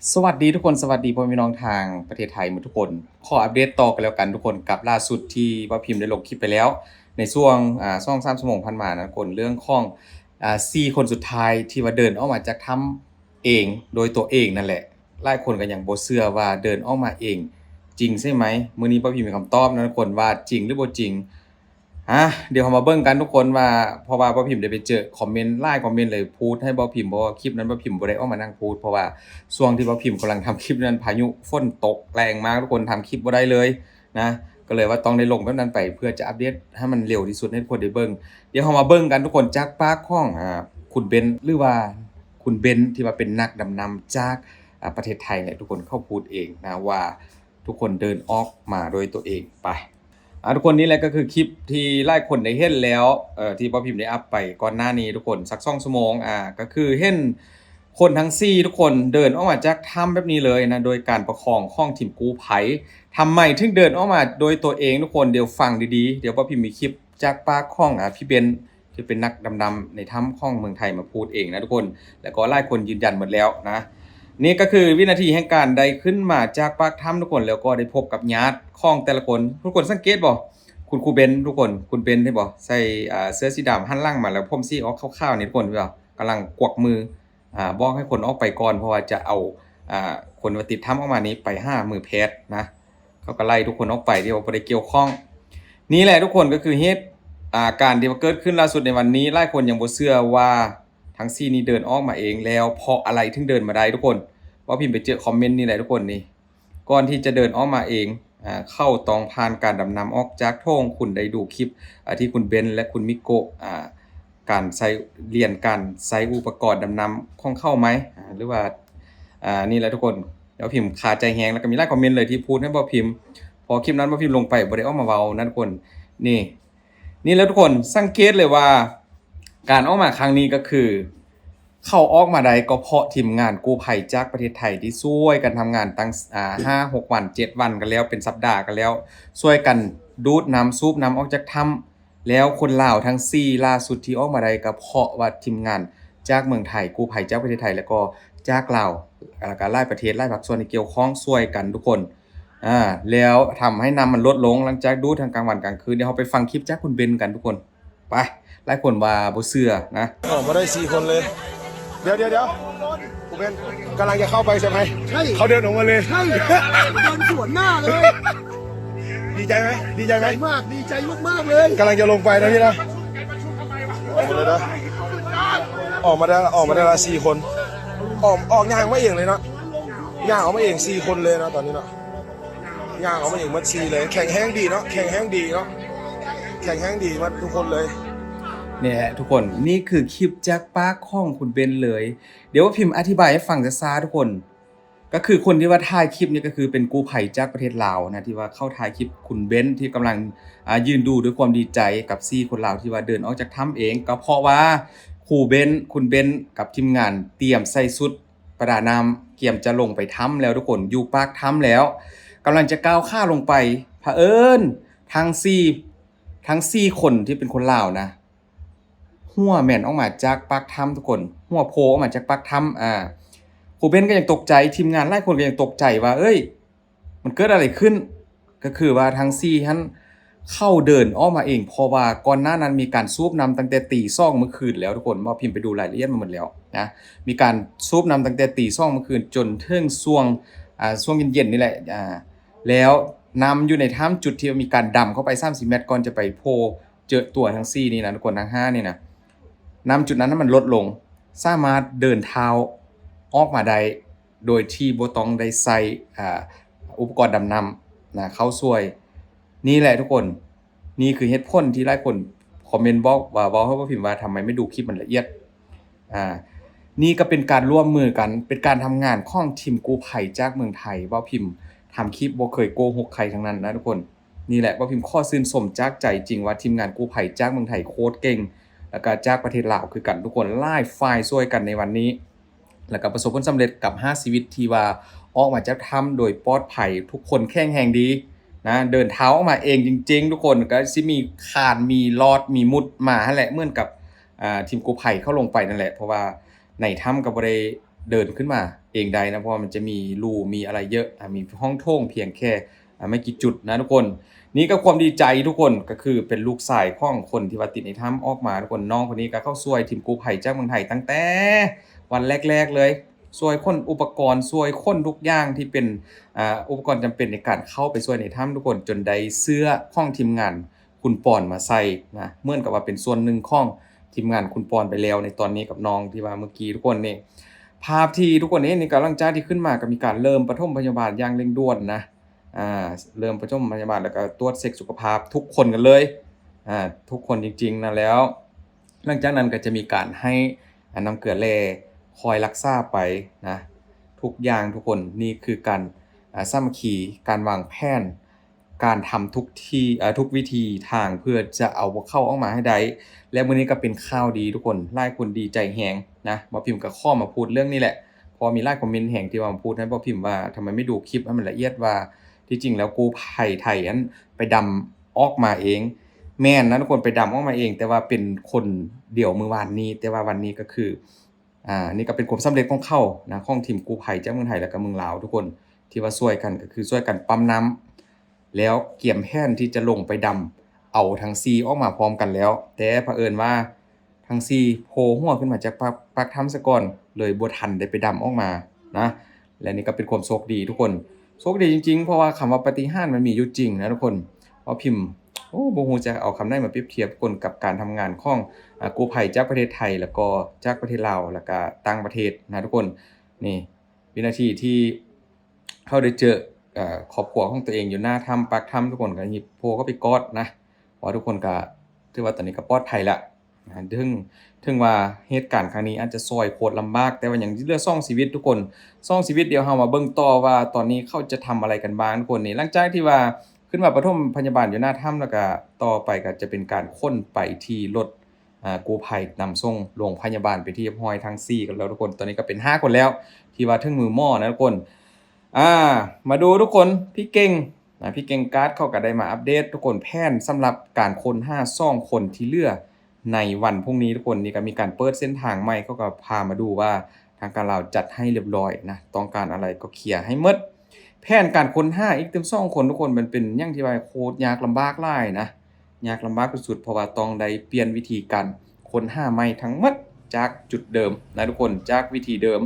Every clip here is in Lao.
ສະຫວັດດີທຸກຄົນ, ສະຫວັດດີພໍ່ແມ່ພີ່ນ້ອງທາງປະເທດໄທໝົດທຸກຄົນ. ຂໍອັບເດດຕໍ່ກັນແລ້ວກັນທຸກຄົນ ກັບລ່າສຸດທີ່ບ່າວພິມໄດ້ລົງຄລິບໄປແລ້ວ ໃນຊ່ວງ ອາ ສອງສາມຊົ່ວໂມງຜ່ານມານະທຸກຄົນ, ເລື່ອງຂອງ ອາ ສີ່ຄົນສຸດທ້າຍທີ່ວ່າເດີນອອກມາຈາກຖ້ຳເອງໂດຍຕົວເອງນັ້ນແຫຼະ. ຫຼາຍຄົນກໍຍັງບໍ່ເຊື່ອວ່າເດີນອອກມາເອງຈິງໃຊ່ໄໝ? ມື້ນີ້ບ່າວພິມມີຄຳຕອບນະທຸກຄົນວ່າຈິງຫຼືບໍ່ຈິງ. ອາ ດຽວເຮົາມາເບິ່ງກັນທຸກຄົນວ່າ ເພາະວ່າບ່າວພິມໄດ້ໄປເຈີຄອມເມັນຫຼາຍຄອມເມັນເລີຍ ພູດໃຫ້ບ່າວພິມ, ເພາະວ່າຄລິບນັ້ນບ່າວພິມບໍ່ໄດ້ອອກມານັ່ງພູດ ເພາະວ່າຊ່ວງທີ່ບ່າວພິມກຳລັງທຳຄລິບນັ້ນ ພາຍຸຝົນຕົກແຮງມາກທຸກຄົນ, ທຳຄລິບບໍ່ໄດ້ເລີຍນະ, ກໍເລີຍວ່າຕ້ອງໄດ້ລົງແບບນັ້ນໄປ ເພື່ອຈະອັບເດດໃຫ້ມັນເລັວທີ່ສຸດໃຫ້ທຸກຄົນໄດ້ເບິ່ງ. ດຽວເຮົາມາເບິ່ງກັນທຸກຄົນ ຈາກປາກຂອງ ອາ ຄຸນເບັນ ຫຼືວ່າຄຸນເບັນ ທີ່ວ່າເປັນນັກດຳນ້ຳຈາກ ອາ ປະເທດໄທແຫຼະທຸກຄົນ, ເຂົາພູດເອງນະວ່າ ທຸກຄົນເດີນອອກມາໂດຍຕົວເອງ. ໄປ ອາ ທຸກຄົນ, ນີ້ແຫຼະກໍຄືຄລິບທີ່ຫຼາຍຄົນໄດ້ເຫັນແລ້ວ ເອີ ທີ່ບ່າວພິມໄດ້ອັບໄປກ່ອນໜ້ານີ້ທຸກຄົນ ສັກສອງຊົ່ວໂມງ. ອາ ກໍຄືເຫັນຄົນທັງສີ່ທຸກຄົນເດີນອອກມາຈາກຖ້ຳແບບນີ້ເລີຍນະ ໂດຍການປະຄອງຂອງທີມກູ້ໄພ. ທຳໄມເຖິງເດີນອອກມາໂດຍຕົວເອງທຸກຄົນ? ດຽວຟັງດີໆ, ດຽວບ່າວພິມມີຄລິບຈາກປາກຂອງ ອາ ພີ່ເບັນ ທີ່ເປັນນັກດຳນ້ຳໃນຖ້ຳຂອງເມືອງໄທມາພູດເອງນະທຸກຄົນ, ແລ້ວກໍຫຼາຍຄົນຢືນຢັນໝົດແລ້ວນະ. ນີ້ກໍຄືວິນາທີແຫ່ງການໄດ້ຂຶ້ນມາຈາກປາກຖ້ຳທຸກຄົນ, ແລ້ວກໍໄດ້ພົບກັບຍາດຂອງແຕ່ລະຄົນ. ທຸກຄົນສັງເກດບໍ່? ຄຸນຄູເບັນທຸກຄົນ, ຄຸນເບັນເຫັນບໍ່? ໃສ່ ອາ ເສື້ອສີດຳ ຫັນຫຼັງມາແລ້ວ ຜົມສີອອກຂາວໆນີ້ທຸກຄົນ, ເຫັນບໍ່? ກຳລັງກວັກມື ອາ ບອກໃຫ້ຄົນອອກໄປກ່ອນ ເພາະວ່າຈະເອົາ ອາ ຄົນທີ່ວ່າຕິດຖ້ຳອອກມານີ້ໄປຫາມືແພດນະ. ເຂົາກໍໄລ່ທຸກຄົນອອກໄປທີ່ວ່າບໍ່ໄດ້ກ່ຽວຂ້ອງ. ນີ້ແຫຼະທຸກຄົນ ກໍຄືເຫດ ອາ ການທີ່ວ່າເກີດຂຶ້ນລ່າສຸດໃນວັນນີ້. ຫຼາຍຄົນຍັງບໍ່ເຊື່ອວ່າທັງສີ່ນີ້ເດີນອອກມາເອງ, ແລ້ວເພາະອະໄລເຖິງເດີນມາໄດ້ທຸກຄົນ? ບ່າວພິມໄປເຈີຄອມເມັນນີ້ແຫຼະທຸກຄົນ, ນີ້ ກ່ອນທີ່ຈະເດີນອອກມາເອງ ອາ ເຂົາຕ້ອງຜ່ານການດຳນ້ຳອອກຈາກໂຖງ. ຄຸນໄດ້ດູຄລິບ ອາ ທີ່ຄຸນເບັນ ແລະ ຄຸນມິໂກະ ອາ ການໃຊ້ ລຽນການໃຊ້ອຸປະກອນດຳນ້ຳຂອງເຂົາໄໝ? ອາ ຫຼືວ່າ ອາ ນີ້ແຫຼະທຸກຄົນ, ບ່າວພິມຄາໃຈແຮງ ແລ້ວກໍມີຫຼາຍຄອມເມັນເລີຍທີ່ພູດໃຫ້ບ່າວພິມ, ເພາະຄລິບນັ້ນບ່າວພິມລົງໄປບໍ່ໄດ້ອອກມາເວົ້ານະທຸກຄົນ. ນີ້ ນີ້ແຫຼະທຸກຄົນ, ສັງເກດເລີຍວ່າການອອກມາຄັ້ງນີ້ກໍຄື ເຂົາອອກມາໄດ້ກໍເພາະທີມງານກູ້ໄພຈາກປະເທດໄທທີ່ຊ່ວຍກັນທຳງານຕັ້ງ ອາ ຫ້າຫົກວັນ ເຈັດວັນກໍແລ້ວ ເປັນສັບດາກໍແລ້ວ, ຊ່ວຍກັນດູດນ້ຳ ສູບນ້ຳອອກຈາກຖ້ຳ. ແລ້ວຄົນລາວທັງສີ່ລ່າສຸດທີ່ອອກມາໄດ້ ກໍເພາະວ່າທີມງານຈາກເມືອງໄທ, ກູ້ໄພຈາກປະເທດໄທ ແລ້ວກໍຈາກລາວ ແລ້ວກໍຫຼາຍປະເທດ ຫຼາຍພາກສ່ວນທີ່ກ່ຽວຂ້ອງຊ່ວຍກັນທຸກຄົນ. ອາ ແລ້ວທຳໃຫ້ນ້ຳມັນລົດລົງ ຫຼັງຈາກດູດທັງກາງວັນກາງຄືນ. ດຽວເຮົາໄປຟັງຄລິບຈາກຄຸນເບັນກັນທຸກຄົນ. ໄປ ຫຼາຍຄົນວ່າບໍ່ເຊື່ອນະ. ອອກມາໄດ້ສີ່ຄົນເລີຍ. ດຽວໆໆ ຄູເບັນກຳລັງຈະເຂົ້າໄປໃຊ່ໄໝ? ໃຊ່ ເຂົາເດີນອອກມາເລີຍ. ໃຊ່ ເດີນສວນໜ້າເລີຍ. ດີໃຈໄໝ? ດີໃຈໄໝ? ດີໃຈມາກ ດີໃຈມາກໆເລີຍ. ກຳລັງຈະລົງໄປນະພີ່ນະ. ອອກມາໄດ້ລະ ອອກມາໄດ້ລະ ອອກມາໄດ້ລະສີ່ຄົນ. ອອກ ອອກຍ່າງມາເອງເລີຍເນາະ, ຍ່າງອອກມາເອງສີ່ຄົນເລີຍເນາະ ຕອນນີ້ເນາະ. ຍ່າງອອກມາເອງໝົດສີ່ເລີຍ. ແຂງແຮງດີເນາະ ແຂງແຮງດີເນາະ ແຂງແຮງດີໝົດທຸກຄົນເລີຍ. ນີ້ແຫຼະທຸກຄົນ, ນີ້ຄືຄລິບຈາກປາກຂອງຄຸນເບັນເລີຍ. ດຽວພິມອະທິບາຍໃຫ້ຟັງຊ້າໆທຸກຄົນ. ກໍຄືຄົນທີ່ວ່າຖ່າຍຄລິບນີ້ ກໍຄືເປັນກູ້ໄພຈາກປະເທດລາວນະ ທີ່ວ່າເຂົາຖ່າຍຄລິບຄຸນເບັນທີ່ກຳລັງ ອາ ຢືນດູດ້ວຍຄວາມດີໃຈກັບສີ່ຄົນລາວທີ່ວ່າເດີນອອກຈາກຖ້ຳເອງ. ກໍເພາະວ່າຄູເບັນ ຄຸນເບັນກັບທີມງານຕຽມໃສ່ຊຸດປະດານ້ຳ ກຽມຈະລົງໄປຖ້ຳແລ້ວທຸກຄົນ, ຢູ່ປາກຖ້ຳແລ້ວ ກຳລັງຈະກ້າວຂາລົງໄປ. ພະເອີນທັງສີ່ ທັງສີ່ຄົນທີ່ເປັນຄົນລາວນະ ຫົວແມ່ນອອກມາຈາກປາກຖ້ຳທຸກຄົນ, ຫົວໂຜ່ອອກມາຈາກປາກຖ້ຳ. ອາ ຄູເບັນກໍຍັງຕົກໃຈ, ທີມງານຫຼາຍຄົນກໍຍັງຕົກໃຈວ່າ ເອີຍ ມັນເກີດອະໄລຂຶ້ນ? ກໍຄືວ່າທັງສີ່ຫັ້ນ ເຂົາເດີນອອກມາເອງ, ເພາະວ່າກ່ອນໜ້ານັ້ນມີການສູບນ້ຳຕັ້ງແຕ່ຕີສອງມື້ຄືນແລ້ວທຸກຄົນ. ບ່າວພິມໄປດູລາຍລະອຽດມາໝົດແລ້ວນະ, ມີການສູບນ້ຳຕັ້ງແຕ່ຕີສອງມື້ຄືນຈົນເຖິງຊ່ວງ ອາ ຊ່ວງເຢັນໆນີ້ແຫຼະ. ອາ ແລ້ວນ້ຳຢູ່ໃນຖ້ຳ ຈຸດທີ່ມີການດຳເຂົ້າໄປສາມສິບແມັດ ກ່ອນຈະໄປໂຜ່ເຈີຕົວທັງສີ່ນີ້ນະທຸກຄົນ, ທັງຫ້ານີ້ນະ, ນ້ຳຈຸດນັ້ນມັນລົດລົງ, ສາມາດເດີນເທົ້າອອກມາໄດ້ ໂດຍທີ່ບໍ່ຕ້ອງໄດ້ໃຊ້ ອາ ອຸປະກອນດຳນ້ຳນະ ເຂົ້າຊ່ວຍ. ນີ້ແຫຼະທຸກຄົນ, ນີ້ຄືເຫດຜົນທີ່ຫຼາຍຄົນຄອມເມັນບອກວ່າ ເວົ້າໃຫ້ບ່າວພິມວ່າ ທຳໄມໄມ່ດູຄລິບມັນລະອຽດ? ອາ ນີ້ກໍເປັນການຮ່ວມມືກັນ, ເປັນການທຳງານຂອງທີມກູ້ໄພຈາກເມືອງໄທ. ບ່າວພິມທຳຄລິບບໍ່ເຄີຍໂກຫົກໃຄທັງນັ້ນນະທຸກຄົນ. ນີ້ແຫຼະ ບ່າວພິມຂໍຊື່ນຊົມຈາກໃຈຈິງວ່າ ທີມງານກູ້ໄພຈາກເມືອງໄທໂຄດເກັ່ງ, ແລ້ວກໍຈາກປະເທດລາວຄືກັນທຸກຄົນ, ຫຼາຍຝ່າຍຊ່ວຍກັນໃນວັນນີ້. ແລ້ວກໍປະສົບຜົນສຳເລັດກັບຫ້າຊີວິດທີ່ວ່າອອກມາຈາກຖ້ຳໂດຍປອດໄພ, ທຸກຄົນແຂງແຮງດີນະ, ເດີນເທົ້າອອກມາເອງຈິງໆ ທຸກຄົນ. ກໍຊິມີຄານ ມີລອດ ມີມຸດມາຫັ້ນແຫຼະ ເໝືອນກັບ ອາ ທີມກູ້ໄພເຂົາລົງໄປນັ້ນແຫຼະ, ເພາະວ່າໃນຖ້ຳກໍບໍ່ໄດ້ ເດີນຂຶ້ນມາເອງໄດ້ນະ ເພາະວ່າມັນຈະມີຮູມີອະໄລເຍອະ ອາ ມີຫ້ອງໂຖງພຽງແຄ່ ອາ ໄມ່ກີ່ຈຸດນະທຸກຄົນ. ນີ້ກໍຄວາມດີໃຈທຸກຄົນ ກໍຄືເປັນລູກຊາຍຂອງຄົນທີ່ວ່າຕິດໃນຖ້ຳອອກມາທຸກຄົນ. ນ້ອງຄົນນີ້ກໍເຂົ້າຊ່ວຍທີມກູ້ໄພຈາກເມືອງໄທຕັ້ງແຕ່ວັນແລກໆເລີຍ ຊ່ວຍຂົນອຸປະກອນ ຊ່ວຍຂົນທຸກຢ່າງທີ່ເປັນ ອາ ອຸປະກອນຈຳເປັນໃນການເຂົ້າໄປຊ່ວຍໃນຖ້ຳທຸກຄົນ ຈົນໄດ້ເສື້ອຂອງທີມງານຄຸນປອນມາໃສ່ນະ ເໝືອນກັບວ່າເປັນສ່ວນໜຶ່ງຂອງທີມງານຄຸນປອນໄປແລ້ວໃນຕອນນີ້ກັບນ້ອງທີ່ວ່າເມື່ອກີ້ທຸກຄົນນີ້. ພາບທີ່ທຸກຄົນເຫັນນີ້ກໍຫຼັງຈາກທີ່ຂຶ້ນມາກໍມີການເລີ່ມປະຖົມພະຍາບານຢ່າງເລັ່ງດ່ວນນະ ອາ ເລີ່ມປະຖົມພະຍາບານ ແລ້ວກໍຕວດເຊັກສຸຂະພາບທຸກຄົນກັນເລີຍ ອາ ທຸກຄົນຈິງໆນະ. ແລ້ວຫຼັງຈາກນັ້ນກໍຈະມີການໃຫ້ ອາ ນ້ຳເກືອແລ່ຄອຍຮັກສາໄປນະ ທຸກຢ່າງທຸກຄົນ. ນີ້ຄືການ ອາ ສາມັກຄີ ການວາງແຜນ ການທຳທຸກທີ່ ເອີ ທຸກວິທີທາງເພື່ອຈະເອົາພວກເຂົາອອກມາໃຫ້ໄດ້. ແລະ ມື້ນີ້ກໍເປັນຂ່າວດີທຸກຄົນ ຫຼາຍຄົນດີໃຈແຮງນະ. ບ່າວພິມກໍຂໍມາພູດເລື່ອງນີ້ແຫຼະ ເພາະວ່າມີຫຼາຍຄອມເມັນແຮງທີ່ວ່າມາພູດໃຫ້ບ່າວພິມວ່າ ທຳໄມໄມ່ດູຄລິບໃຫ້ມັນລະອຽດວ່າ ທີ່ຈິງແລ້ວກູ້ໄພໄທຫັ້ນໄປດຳອອກມາເອງ. ແມ່ນນະທຸກຄົນ ໄປດຳອອກມາເອງ ແຕ່ວ່າເປັນຄົນດຽວມື້ວານນີ້ ແຕ່ວ່າວັນນີ້ກໍຄື ອາ ນີ້ກໍເປັນຄວາມສຳເລັດຂອງເຂົານະ ຂອງທີມກູ້ໄພຈາກເມືອງໄທ ແລ້ວກໍເມືອງລາວທຸກຄົນ ທີ່ວ່າຊ່ວຍກັນ ກໍຄືຊ່ວຍກັນປ້ຳນ້ຳ ແລ້ວກຽມແຜນທີ່ຈະລົງໄປດຳເອົາທັງສີ່ອອກມາພ້ອມກັນແລ້ວ ແຕ່ພະເອີນວ່າທັງສີ່ໂພຫົວຂຶ້ນມາຈາກປາກ ປາກຖ້ຳສາກ່ອນ ເລີຍບໍ່ທັນໄດ້ໄປດຳອອກມານະ. ແລະ ນີ້ກໍເປັນຄວາມໂຊກດີທຸກຄົນ ໂຊກດີຈິງໆ ເພາະວ່າຄຳວ່າປາຕິຫານມັນມີຢູ່ຈິງນະທຸກຄົນ. ເວົ້າພິມ ໂອ້ ບໍ່ຮູ້ຈະເອົາຄຳໃດມາປຽບທຽບຄົນກັບການທຳງານຂອງ ອາ ກູ້ໄພຈາກປະເທດໄທ ແລ້ວກໍຈາກປະເທດລາວ ແລ້ວກໍຕ່າງປະເທດນະທຸກຄົນ. ນີ້ວິນາທີທີ່ເຮົາໄດ້ເຈີ ເອີ ຄອບຄົວຂອງຕົວເອງຢູ່ໜ້າຖ້ຳ ປາກຖ້ຳ ທຸກຄົນກໍຮີບໂພເຂົ້າໄປກອດນະ ເພາະວ່າທຸກຄົນກໍຖືວ່າຕອນນີ້ກໍປອດໄພແລ້ວນະ. ເຖິງ ເຖິງວ່າເຫດການຄັ້ງນີ້ອາດຈະຊ່ອຍໂຄດລຳບາກ ແຕ່ວ່າຍັງເຫຼືອສອງຊີວິດທຸກຄົນ ສອງຊີວິດ. ດຽວເຮົາມາເບິ່ງຕໍ່ວ່າຕອນນີ້ເຂົາຈະທຳອະໄລກັນບ້າງທຸກຄົນ. ນີ້ຫຼັງຈາກທີ່ວ່າ ຂຶ້ນມາປະຖົມພະຍາບານຢູ່ໜ້າຖ້ຳ ແລ້ວກະຕໍ່ໄປກະຈະເປັນການຂົນໄປທີ່ລົດ ອາ ກູ້ໄພນຳສົ່ງໂລງພະຍາບານເປັນທີ່ຮຽບຮ້ອຍທັງສີ່ຄົນແລ້ວທຸກຄົນ. ຕອນນີ້ກະເປັນຫ້າຄົນແລ້ວ ທີ່ວ່າເຖິງມືໝໍນະທຸກຄົນ. ອາ ມາດູທຸກຄົນ ພີ່ເກັ່ງນະ ພີ່ເກັ່ງກາດເຂົາກະໄດ້ມາອັບເດດທຸກຄົນ ແຜນສຳລັບການຄົ້ນຫາສອງຄົນທີ່ເຫຼືອ ໃນວັນພຸ່ງນີ້ທຸກຄົນ. ນີ້ກໍມີການເປີດເສັ້ນທາງໃໝ່ ເຂົາກໍພາມາດູວ່າທາງການລາວຈັດໃຫ້ລຽບລ້ອຍນະ ຕ້ອງການອະໄລກໍເຄຍໃຫ້ໝົດ. ແຜນການຄົ້ນຫາອີກຕື່ມສອງຄົນທຸກຄົນ ມັນເປັນຫຍັງທີ່ວ່າໂຄດຍາກລຳບາກຫຼາຍນະ ຍາກລຳບາກທີ່ສຸດ ເພາະວ່າຕ້ອງໄດ້ປ່ຽນວິທີການຄົ້ນຫາໃໝ່ທັງໝົດ ຈາກຈຸດເດີມນະທຸກຄົນ ຈາກວິທີເດີມ.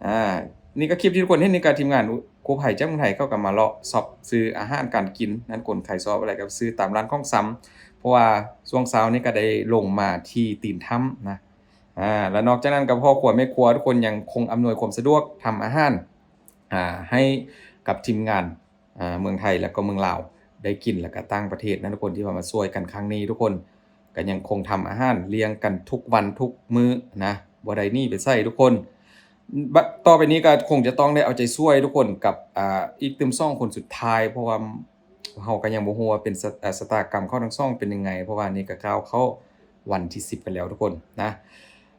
ອາ ນີ້ກໍຄລິບທີ່ທຸກຄົນເຫັນນີ້ກໍທີມງານ ກູ້ໄພຈາກເມືອງໄທເຂົາກໍມາເລາະຊັອບຊື້ອາຫານການກິນນັ້ນ ຄົນໃຜຊອບອະໄລກໍຊື້ຕາມຮ້ານຂອງຊຳ ເພາະວ່າຊ່ວງເຊົ້ານີ້ກໍໄດ້ລົງມາທີ່ຕີນຖ້ຳນະ. ອາ ແລ້ວນອກຈາກນັ້ນກໍພໍ່ຄົວແມ່ຄົວທຸກຄົນຍັງຄົງອຳນວຍຄວາມສະດວກ ທຳອາຫານ ອາ ໃຫ້ກັບທີມງານ ອາ ເມືອງໄທ ແລ້ວກໍເມືອງລາວໄດ້ກິນ ແລ້ວກໍຕ່າງປະເທດນະທຸກຄົນ ທີ່ວ່າມາຊ່ວຍກັນຄັ້ງນີ້ທຸກຄົນ ກໍຍັງຄົງທຳອາຫານລ້ຽງກັນທຸກວັນທຸກມື້ນະ ບໍ່ໄດ້ໜີໄປໃສທຸກຄົນ. ບ- ຕໍ່ໄປນີ້ກໍຄົງຈະຕ້ອງໄດ້ເອົາໃຈຊ່ວຍທຸກຄົນກັບ ອາ ອີກຕື່ມສອງຄົນສຸດທ້າຍ ເພາະວ່າເຮົາກໍຍັງບໍ່ຮູ້ວ່າເປັນຊະ- ອາ ຊະຕາກຳເຂົາທັງສອງເປັນຍັງໄງ ເພາະວ່ານີ້ກໍກ້າວເຂົ້າວັນທີສິບກັນແລ້ວທຸກຄົນນະ.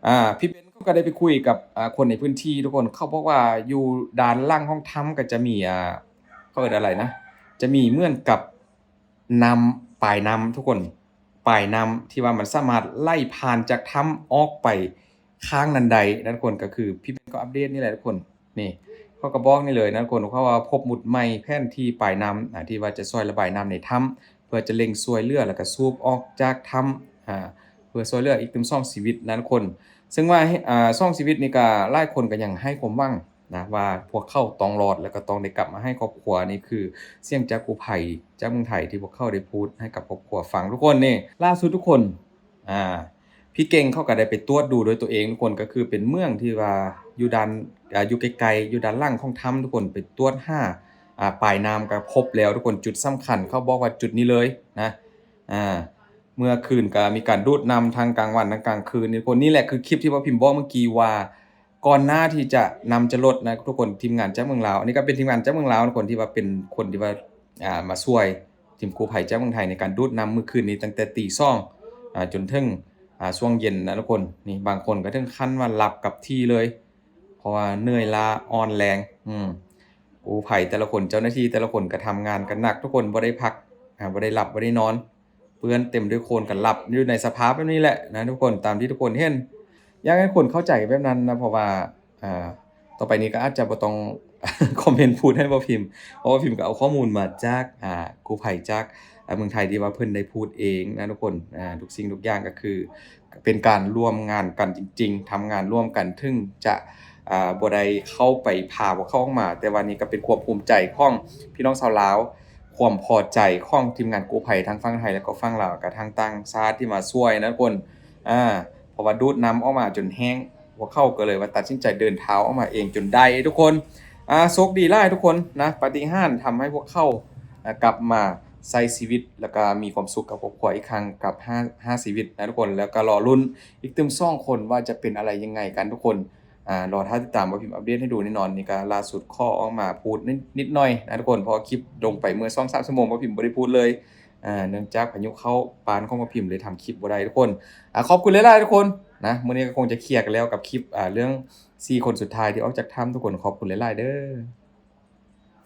ອາ ພີ່ເບັນເຂົາກໍໄດ້ໄປຄຸຍກັບ ອາ ຄົນໃນພື້ນທີ່ທຸກຄົນ ເຂົາບອກວ່າຢູ່ດ້ານຫຼັງຂອງຖ້ຳກໍຈະມີ ອາ ເຂົາເອີ້ນອະໄລນະ ຈະມີເໝືອນກັບ ນ້ຳ ປາຍນ້ຳທຸກຄົນ ປາຍນ້ຳທີ່ວ່າມັນສາມາດໄຫຼຜ່ານຈາກຖ້ຳອອກໄປຂ້າງນັ້ນໄດ້ນະທຸກຄົນ. ກໍຄືພີ່ເບັນກໍອັບເດດນີ້ແຫຼະທຸກຄົນ ນີ້ເຂົາກໍບອກນີ້ເລີຍນະທຸກຄົນ ເຂົາວ່າພົບໝຸດໃໝ່ແຜນທີ່ປາຍນ້ຳ ອາ ທີ່ວ່າຈະຊ່ວຍລະບາຍນ້ຳໃນຖ້ຳ ເພື່ອຈະເລັ່ງຊ່ວຍເຫຼືອ ແລ້ວກໍສູບອອກຈາກຖ້ຳ ອາ ເພື່ອຊ່ວຍເຫຼືອອີກຕື່ມສອງຊີວິດນະທຸກຄົນ. ເຊິ່ງວ່າ ອາ ສອງຊີວິດນີ້ກໍຫຼາຍຄົນກໍຍັງໃຫ້ຄວາມຫວັງ ນະ ວ່າພວກເຂົາຕ້ອງລອດ ແລ້ວກໍຕ້ອງໄດ້ກັບມາໃຫ້ຄອບຄົວ. ນີ້ຄືສຽງຈາກກູ້ໄພຈາກເມືອງໄທ ທີ່ພວກເຂົາໄດ້ພູດໃຫ້ກັບຄອບຄົວຟັງທຸກຄົນ. ນີ້ລ່າສຸດທຸກຄົນ ອາ ພີ່ເກັ່ງເຂົາກໍໄດ້ໄປຕວດດູດ້ວຍຕົວເອງທຸກຄົນ ກໍຄືເປັນເໝືອງທີ່ວ່າຢູ່ດ້ານ ອາ ຢູ່ໄກໆ ຢູ່ດ້ານຫຼັງຂອງຖ້ຳທຸກຄົນ ໄປຕວດຫາ ອາ ປາຍນ້ຳກໍພົບແລ້ວທຸກຄົນ. ຈຸດສຳຄັນເຂົາບອກວ່າຈຸດນີ້ເລີຍນະ ອາ ເມື່ອຄືນກໍມີການດູດນ້ຳທັງກາງວັນທັງກາງຄືນນີ້ທຸກຄົນ. ນີ້ແຫຼະຄືຄລິບທີ່ວ່າພິມບອກເມື່ອກີ້ວ່າ ກ່ອນໜ້າທີ່ຈະ ນ້ຳຈະລົດນະທຸກຄົນ ທີມງານຈາກເມືອງລາວ ອັນນີ້ກໍເປັນທີມງານຈາກເມືອງລາວທຸກຄົນ ທີ່ວ່າເປັນຄົນທີ່ວ່າ ອ່າ ມາຊ່ວຍທີມກູ້ໄພຈາກເມືອງໄທໃນການດູດນ້ຳມື້ຄືນນີ້ ຕັ້ງແຕ່ຕີສອງ ອ່າ ຈົນເຖິງ ອ່າ ຊ່ວງເຢັນນະທຸກຄົນ. ນີ້ບາງຄົນກໍເຖິງຂັ້ນວ່າຫຼັບກັບທີ່ເລີຍ ເພາະວ່າເໜື່ອຍລ້າອ່ອນແຮງ. ອືມ ກູ້ໄພແຕ່ລະຄົນ ເຈົ້າໜ້າທີ່ແຕ່ລະຄົນກໍທຳງານກັນໜັກທຸກຄົນ ບໍ່ໄດ້ພັກ ອ່າ ບໍ່ໄດ້ຫຼັບ ບໍ່ໄດ້ນອນ ເປື້ອນເຕັມດ້ວຍໂຄນ ກໍຫຼັບຢູ່ໃນສະພາບແບບນີ້ແຫຼະນະທຸກຄົນ ຕາມທີ່ທຸກຄົນເຫັນ. ຢາກໃຫ້ຄົນເຂົ້າໃຈແບບນັ້ນນະ ເພາະວ່າ ອ່າ ຕໍ່ໄປນີ້ກໍອາດຈະບໍ່ຕ້ອງ ຄອມເມັນພູດໃຫ້ບໍ່ພິມ ເພາະວ່າພິມກໍເອົາຂໍ້ມູນມາຈາກ ອ່າ ກູ້ໄພຈາກ ອ່າ ເມືອງໄທ ທີ່ວ່າເພິ່ນໄດ້ພູດເອງນະທຸກຄົນ. ອ່າ ທຸກສິ່ງທຸກຢ່າງກໍຄືເປັນການຮ່ວມງານກັນຈິງໆ ທຳງານຮ່ວມກັນ ເຖິງຈະ ອ່າ ບໍ່ໄດ້ເຂົ້າໄປພາພວກເຂົາອອກມາ, ແຕ່ວ່ານີ້ກໍເປັນຄວາມພູມໃຈຂອງພີ່ນ້ອງຊາວລາວ, ຄວາມພໍໃຈຂອງທີມງານກູ້ໄພທັງຝັ່ງໄທ ແລະກໍຝັ່ງລາວ ແລະກະທັງຕ່າງຊາດທີ່ມາຊ່ວຍນະທຸກຄົນ. ອ່າ ເພາະວ່າດູດນ້ຳອອກມາຈົນແຫ້ງ, ພວກເຂົາກໍເລີຍວ່າຕັດສິນໃຈເດີນເທົ້າອອກມາເອງຈົນໄດ້ທຸກຄົນ. ອ່າ ໂຊກດີຫຼາຍທຸກຄົນນະ, ປາຕິຫານທຳໃຫ້ພວກເຂົາ ອ່າ ກັບມາໃຊ້ຊີວິດ ແລ້ວກໍມີຄວາມສຸກກັບຄອບຄົວອີກຄັ້ງກັບຫ້າ ຫ້າຊີວິດນະທຸກຄົນ. ແລ້ວກໍລໍລຸ້ນອີກຕື່ມສອງຄົນວ່າຈະເປັນອະໄລຍັງໄງກັນທຸກຄົນ. ອ່າ ລໍຖ້າຕິດຕາມ ບໍ່ພິມອັບເດດໃຫ້ດູແນ່ນອນ. ນີ້ກໍລ່າສຸດຂໍອອກມາພູດນິດ ນິດໜ້ອຍນະທຸກຄົນ ເພາະວ່າຄລິບລົງໄປເມື່ອສອງສາມຊົ່ວໂມງ ບໍ່ພິມບໍ່ໄດ້ພູດເລີຍ. ອ່າ ເນື່ອງຈາກພາຍຸເຂົ້າບ້ານຂອງບໍ່ພິມ ເລີຍທຳຄລິບບໍ່ໄດ້ທຸກຄົນ. ອ່າ ຂອບຄຸນຫຼາຍໆທຸກຄົນນະ, ມື້ນີ້ກໍຄົງຈະເຄຍກັນແລ້ວກັບຄລິບ ອ່າ ເລື່ອງສີ່ຄົນສຸດທ້າຍທີ່ອອກຈາກຖ້ຳທຸກຄົນ. ຂອບຄຸນຫຼາຍໆເດີ້.